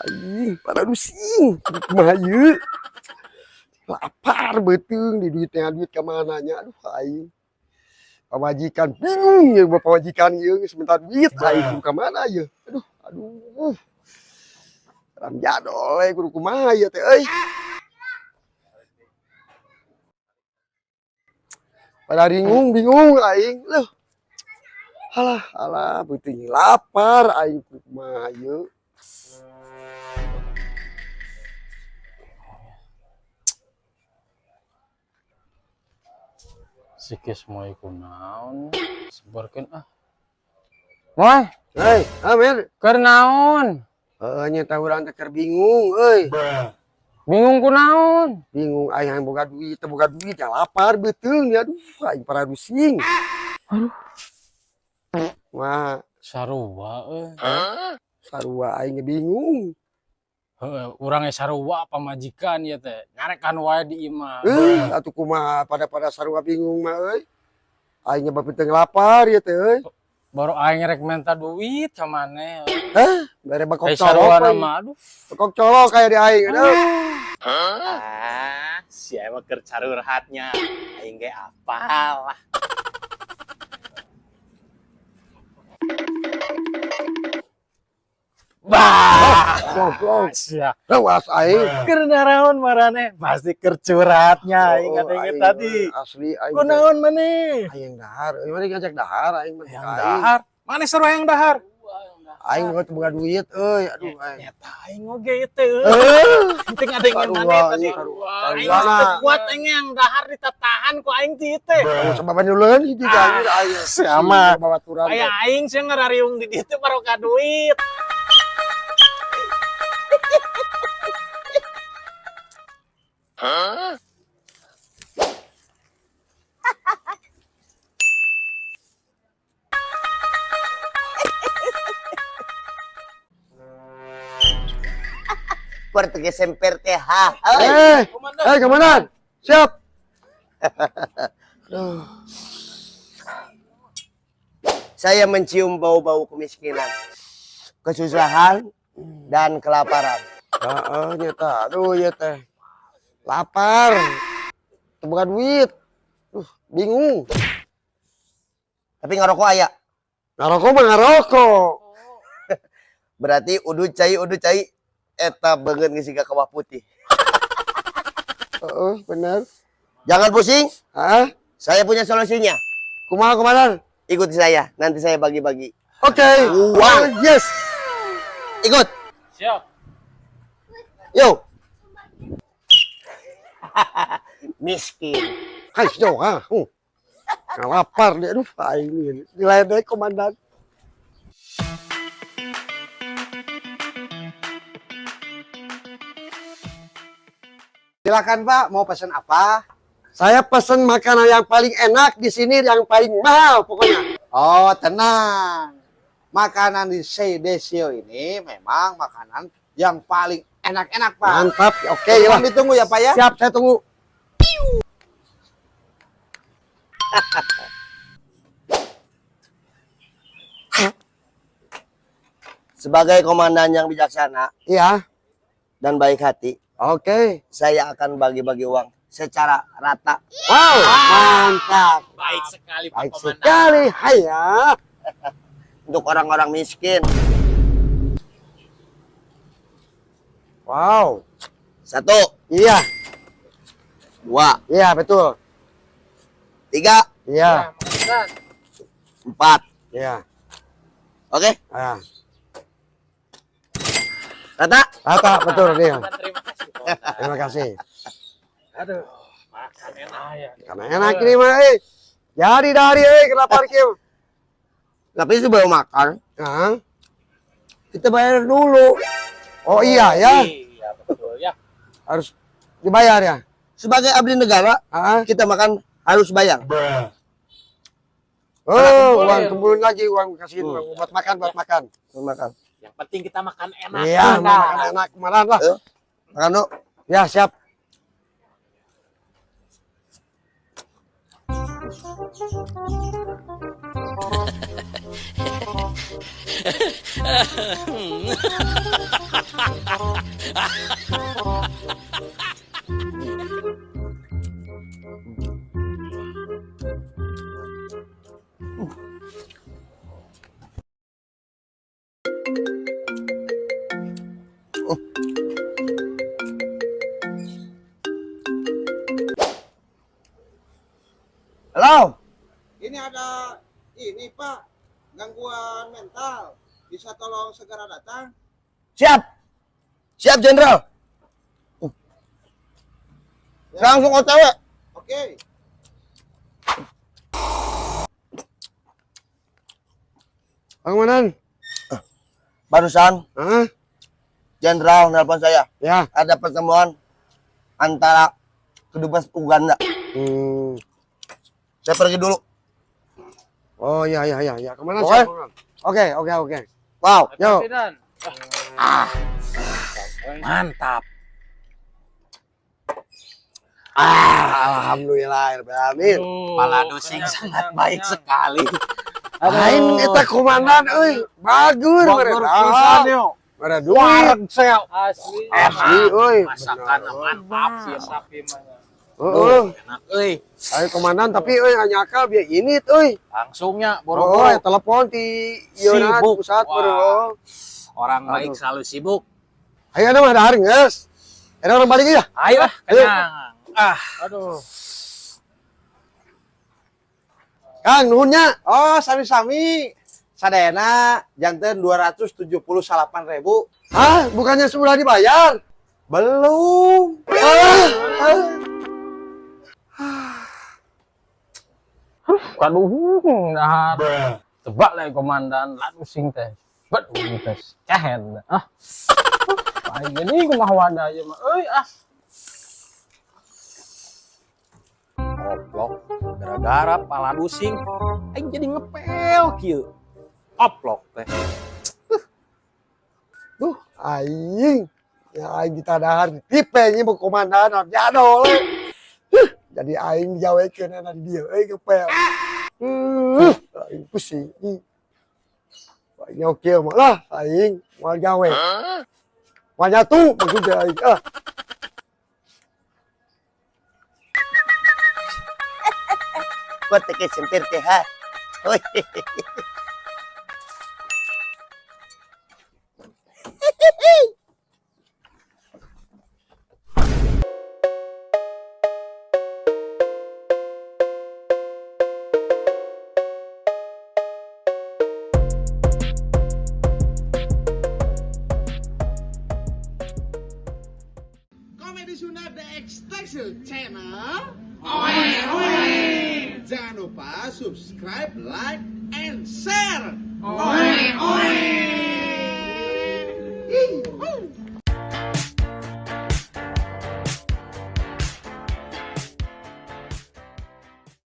Aing pararusing kumaha ieu? Lapar beuteung di duitnya duit ka mana nya, aduh aing. Pamajikan bingung ya, pamajikan ieu geus minta duit aing kudu ka mana ieu. Aduh, aduh. Ram jadol we kudu kumaha ieu teh euy. Pada bingung, bingung aing. Loh. Alah, alah beuteung lapar aing kudu kumaha ieu. Si Kismoy kunaon? Sebarkeun ah. Moy, Hei, Amir. Keur naon? Heeh, nya tah urang teh keur bingung euy. Bingung kunaon? Bingung aing hayang boga duit, teu boga duit ya lapar beuteung ya, aduh aing pararusing. Aduh. Wah, Sarua euy. Sarua aing ge bingung. Heeh, urang ge sarua pamajikan ieu teh. Nyarekan wae di imah. Euy, atuh kumaha pada-pada sarua bingung mah euy. Aing ge beuteung lapar ieu teh euy. Baru aing rek minta duit ka maneh. Hah? Bere bakok Eh, sarua colok. mah aduh. Bakok colok kayak di aing aduh. Ah, si emang keur carurhatnya. Aing ge apal lah. Bah, Goblok. sia. Lewas aing. Keur naraon maraneh? Pasti keur curhatnya aing Oh, ngadenge aing, tadi. Asli aing. Kunaon maneh? Aing dahar. Euy, maneh ngajak dahar aing mah. Yang dahar. Maneh sarua yang dahar. Aing mah teu boga duit euy, aduh aing. Nyata aing oge ieu teh euy. Eh, Penting ada yang Sarua, maneh tadi. iya, sarua. Aing Sarua. teu kuat aing yang dahar ditatahan ku aing ti ieu teh. Kamu sababan duluan hiji ka aing aing. Sama. Babaturan. Aya aing sih ngarariung di dieu teh baroka duit. Portugis semper teh ha. Eh, eh komandan. Siap. Aduh. Saya mencium bau-bau kemiskinan, kesusahan, dan kelaparan. Heeh, nyata. Aduh, ieu teh. Lapar. Teu boga duit. Duh, bingung. Tapi ngarokok aya. Ngarokok mah ngarokok. Berarti udud cai eta beungeut geus siga kawah putih. Heeh, bener. Jangan pusing, Hah? saya punya solusinya. Kumaha komandan? Ikuti saya, nanti saya bagi-bagi. Oke. Uang. Oh, yes. Ikut. Siap. Yo. Miskin. Hai, jauh ah. Lapar dia, aduh, aing ini. Diledek komandan. Silakan Pak, mau pesan apa? Saya pesen makanan yang paling enak di sini, yang paling mahal pokoknya. Oh, tenang. Makanan di Sedesio ini memang makanan yang paling enak-enak, Pak. Mantap, oke Tolong lah. ditunggu ya, Pak ya. Siap, saya tunggu. Sebagai komandan yang bijaksana Iya, dan baik hati, oke. saya akan bagi-bagi uang secara rata. Wow, mantap. Baik sekali Pak Baik Komandan. sekali, hayya. Untuk orang-orang miskin. Wow. 1. Iya, 2. iya betul. 3. Iya, 4. iya. Oke, Ah, rata. rata betul dia. Terima kasih. Komandan. Terima kasih. Aduh, makan enak ya. Karena enak ini mah, eh. Jadi dari kenapa parkir? Tapi sebelum makan, Hah? kita bayar dulu. Oh iya ya, Iya, betul ya. harus dibayar ya. Sebagai abdi negara, Ah, kita makan harus bayar. oh, uang kumpulin lagi, uang kasihin uang buat makan, buat makan. Makan. Yang penting kita makan enak. Iya, mau makan enak kemarin lah. Ayo, makan dulu. Ya, siap. Halo. Ini ada ini Pak, gangguan mental. Bisa tolong segera datang? Siap. Siap, Jenderal. Langsung OTW. Oke. Bang Manan. Barusan Hah? Jenderal nelpon saya. Ya. Ada pertemuan antara kedubes Uganda. Hmm. Saya pergi dulu. Oh iya iya iya ya. Kemana Oke. sih? Oke oke oke. Wow. Yo. Dan. Mantap. Ah, alhamdulillah rabbil alamin. Paladosing sangat baik sekali. Lain eta komandan euy, bagus Bagus pisan yo. Mere duit. Saya Asli. Asli euy. Masakan mantap sih. Sapi mah. Heeh. Enak euy. Ayo komandan tapi euy nyakal bieu ini euy. Langsungnya Oh, boro-boro. telepon ti ieu na Sibuk. pusat Wah. boro. Orang baik selalu sibuk. Ayo ada mah dahar geus. Ada orang balik ya? Ayo ah, kenyang. Ah, Aduh. Kang nuhun nya. Oh, sami-sami. Sadayana janten 278.000. Hah, bukannya sudah dibayar? Belum. Ah, ah. Kaduh, dahar. Tebak lah komandan, ladusing teh. Bet teh. Kehed. Ah. Aing jadi kumaha wadah ieu mah. Euy ah. Oplok gara-gara paladusing aing jadi ngepel kieu. Oplok teh. Duh, aing. Ya aing kita dahar tipe ini mau komandan jadol. Huh, jadi aing digawekeun ana di dieu euy ngepel. Aing pusing. Ih. Aing oke mah lah aing moal gawe. Moal nyatu maksudnya aing. Ah. Gua teke sempir teh ha. Oi. Komedi Sunda The Extension Channel. Oe, oe. Jangan lupa subscribe, like, and share. Oe, oe.